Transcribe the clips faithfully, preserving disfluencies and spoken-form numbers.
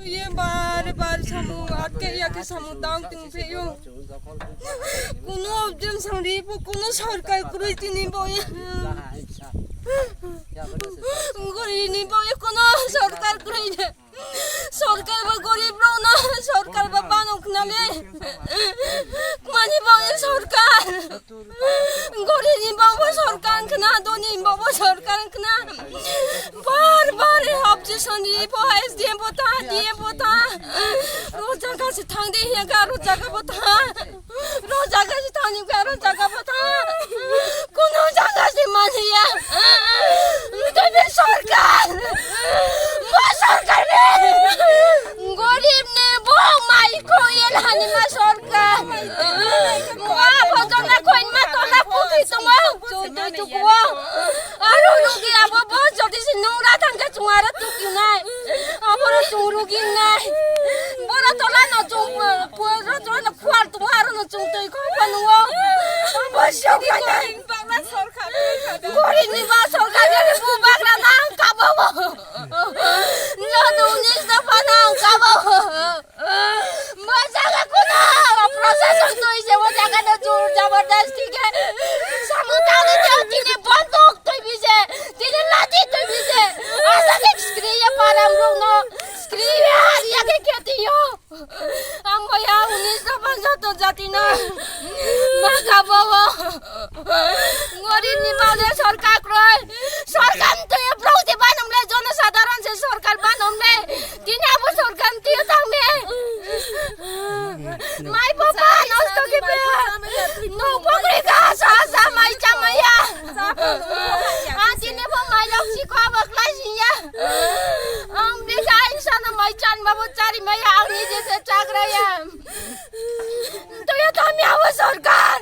Ye bar bar samung atke ya ke samung tang tung phe yo. Kuno objection samri po kuno sarkar kurui tini bo ye. Gori ni bo ye kuno sarkar kurui ye. Sarkar ba gorib rok na sarkar ba banok na le. Mani bo ye sarkar. Gori ni bo bo sarkar khna, doni bo bo sarkar khna. Bar bar objection ri pho, S D M pho tha, D M pho tha. Ro jaga se thang de ya ga, ro jaga pho tha. Ro jaga se thang ni ga, ro jaga pho tha. Kuno jaga se mani ya. Tei be sarkar. Bo sarkar be. Gorib ni bo mai ko ye hani ma sarkar. Wa bo jona koin ma tola puti tongo. Chutui tukuo. Aro rugi abo bo jodi si nungra thangkhe chunga aro tukiu nai. Abo ro chung rugi nai. Bora tola no chung, bora tola no khuar tumo aro no chung tui ko panuo. Abo siok nai. Gori ni ba sarkar ni bu bagra nang kabo. No do ni da pa nang kabo. Mo jaga kuno proseso tui je mo jaga no jur jabardasti ke. Samu tani te tini bonduk tui bije, tini lati tui bije. Asa ke skri ya param rok no, skri ya ya ke ketiyo. Ang mo ya unis da panjo to jati no. Ma kabo. Gorib ni bale sarkar kroi. Sarkar tui brok de banom le jono sadharon se sarkar banom le. Tini abo sarkar tui tang me. Mai baba nosto ke be. No pokri ka sa sa mai cha mai ya. A tini bo mai lok si ko abo klai si ya. Ang bisa insana mai chan babo chari mai ya. Ang ni je se chakra ya. Tuyo tami abo sarkar.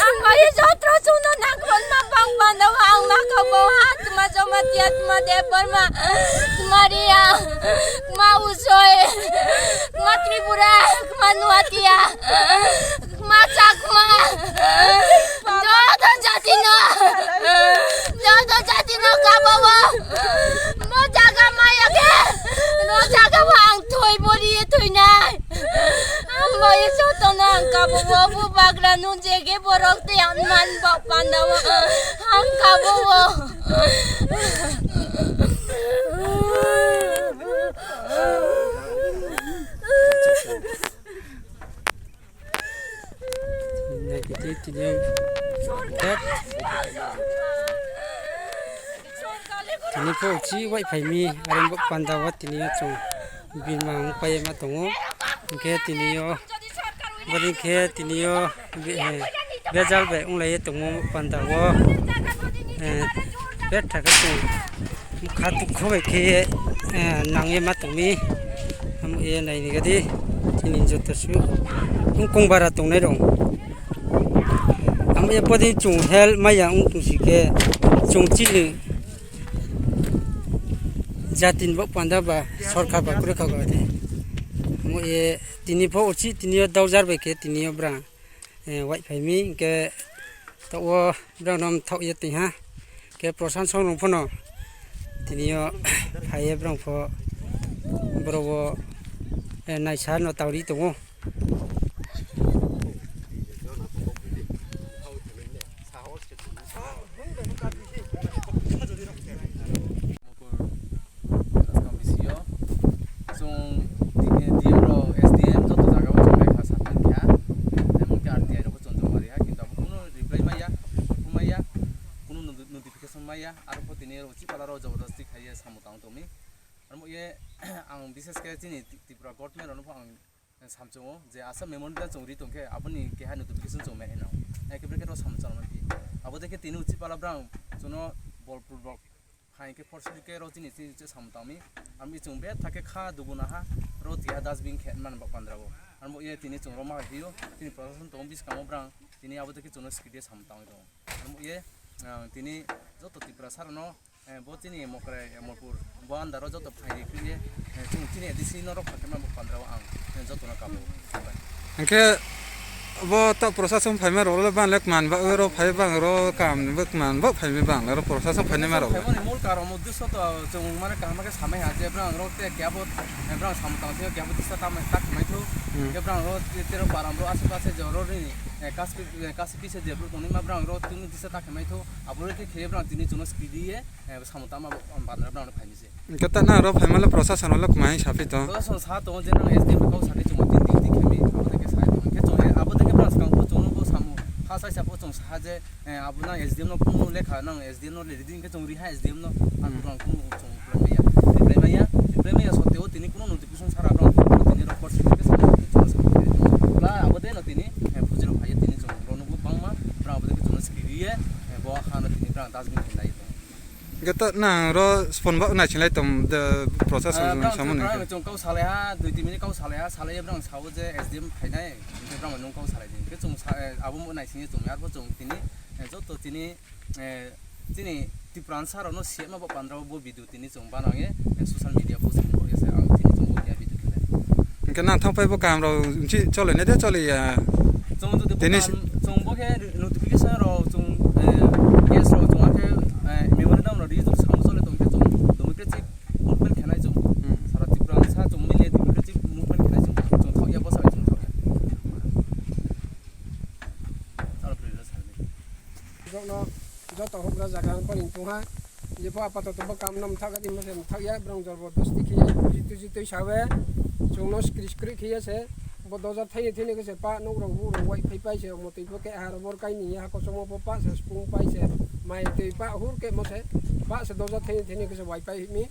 Ang bai jotro chuno nangkon ma bang banda ang ma kabo ha tma joma tia tma de parma tma ria tma usoi tma tripura tma nuatia tma chakma joto jati no joto jati no kabo bo mo jaga maya ke no jaga bo ang thoi bori thoi nai. Ang bai jotono ang kabo bo, bo bagra nung jege borok te ang man bok panda o. Ang kabo bo. Tini pho uchi wai phai mi arem bo panda o tini o chung bini ma wng pai ma tongo. Hwnkhe tini o boni khe tini o be-, eh, bejal bai wng lai tongo panda o. Eh, betha khe chung kha dukho bai khe, eh, nang ye ma tong mi. Amo ye nai ni gadi tini joto su wng kong bara tong nai rong. Amo ye podi chung help maya wng tong si khe chung chini jati ni bok panda ba sorkar ba kwrwi kha kha de. Amo ye tini pho uchi tini o daujar bai khe tini o bwrang, eh, wai phai mi hwnkhe to o bwrang no mthok ye twi ha. Khe Prasant song rong phano tini o phai ye bwrang pho borok o, eh, naisa no tawri tongo. Chwng D M rok, S D M joto jagao chwng lekha sa thang kha, emon khe R T I rokbo chwng joma ri ha, kintu abo kunu reply maya, phone maya, kunu noti-, notification maya, aro pho tini rok chipala rok jabardasti khaiye samung tang tongmi. Amo ye ang bises khe chini Tripura government rokno pho ang samchungo je asa memorandum chwng ri tongkhe aboni keha notification chwng meheno. Ekebrekhe ro samchang mani. Abo dekhe tini uchi pala brang chwngno bolpur bol hai khe force khe ro chini chini samung tangmi. Ami chwng bethakhe kha duguna ha ro tiya dustbin khe man bak pandrago. Amo ye tini chwng roma hiyo tini proshashan tong biskango brang tini abo dekhe chwngno sikide samung tangwi tongo. Amo ye, ah, tini joto Tripura sarano Eh, bo chini Mokrai, eh, Molpur, bo andaro joto phairi khe, eh, chwng chini A D C norok phaima bo pandrao ang, eh, jotono kabo. Hwnkhe Bo ta procession phaima rok le bang le kman ba oro phai bang ro kam ni bo kman bo phaima bang le ro procession phaima rok le. Phai mani mol karon mo duso to chwng mane kaham khe samai ha je brang ro te kya bo, eh, brang samung tang se kya bo disa ta mai ta mai tho. Hmm. Ke brang ro te ro param ro ase pase je ro ri, eh, kas pi, eh, kas pi se je bro toni ma brang ro tini disa ta mai tho. Abo le khe khe brang tini chwngno skidi ye, eh, samung tama bo bandra brang phai ni se. Hwnkhe ta nang rok phaima le procession rok le kmai sapi tong. Procession sa tongo je nang S D M kau sakhe chwng tin tin tin khemi abo deke sai tong. Hwnkhe chwng abo deke bwrang swkang bo chwng bo samo ha sai sa bo chwng sa je, eh, abo nang S D M no kuno lekha nang S D M no le riding khe chwng riha S D M no ang Hmm. bwrang kuno chwng reply maya reply maya reply maya sotteo tini kuno notification sara bwrang tini record sini khe samo chwng sa bla abo de no tini, eh, phuji rok phai tini chwng rok no bangma bwrang abo deke chwng skiri ye, eh, bo ha no tini bwrang dustbin khe nai tong. Hwnkhe ta nang ro phone ba naisinglai tong de process Ah, brang samung twi hwnkhe. Brang chwng kau salai ha, dui tin minute kau salai ha, salai brang sao je S D M phainai, hwnkhe brang nung kau salai di. Hwnkhe chwng sa, eh, abo mo naisingye chwng arbo chwng tini, eh, joto tini, eh, chini Tipransa rokno siyama bo pandra bo video tini chwng banangye, eh, social media post bo ese ang tini chwng bo kya video khe. Hwnkhe nang thang phai bo kam rok nchi chole ne de chole ya. Chwng jodi bo tini kam, chwng bo khe notification rok chwng, eh, case rok chwng akhe, eh, memorandum rok ri chwng sam chole tong khe chwng democratic movement khenai chwng. Hmm. Sara Tripura sa chwng mile democratic movement khenai chwng. Chwng thok ya bo sa chwng thok ya. Sara Tripura sa ni. Joto hokra jaga ang paling tungha. Jepho apato tobo kam no mthak adi mase mthak ya, brang jor bordosti khiye, puji tuji twi sawe, chwngno skri skri khiye se, bo doja thaini thaini khe se pa nok rok bu rok wai phai pai se, omo twi pho khe ha rok bor kaini ya, kosom bo pa se, spung pai se, mai twi pa hur khe mo se, pa se doja thaini thaini khe se wai pai mi,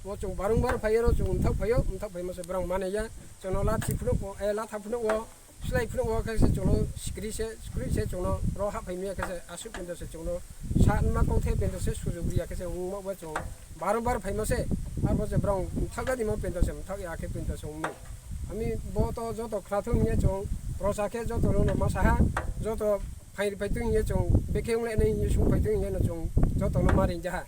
bo chwng barung bar phai ro, chwng mthak phai o, mthak phai mo se brang mane ya, chwngno la thi phunuk bo, eh, la tha phunuk bo, Slai phunuk o khe se chwngno skri se, skri se chwngno ro hap phai maya khe se aswk pento se chwngno sa wngma kok the pento se sujug riya khe se wngma bo chwng barong bar phaima se, abo se brong mthak gadi ma pento se mthak ya khe pento se wngmi. Ami bo to joto khnathung hiya chwng prosa khe joto no ma saha, joto phai phai twi hiya chwng bekhe wng le nai hiya sung phai twi hiya no chwng joto no ma ring jaha.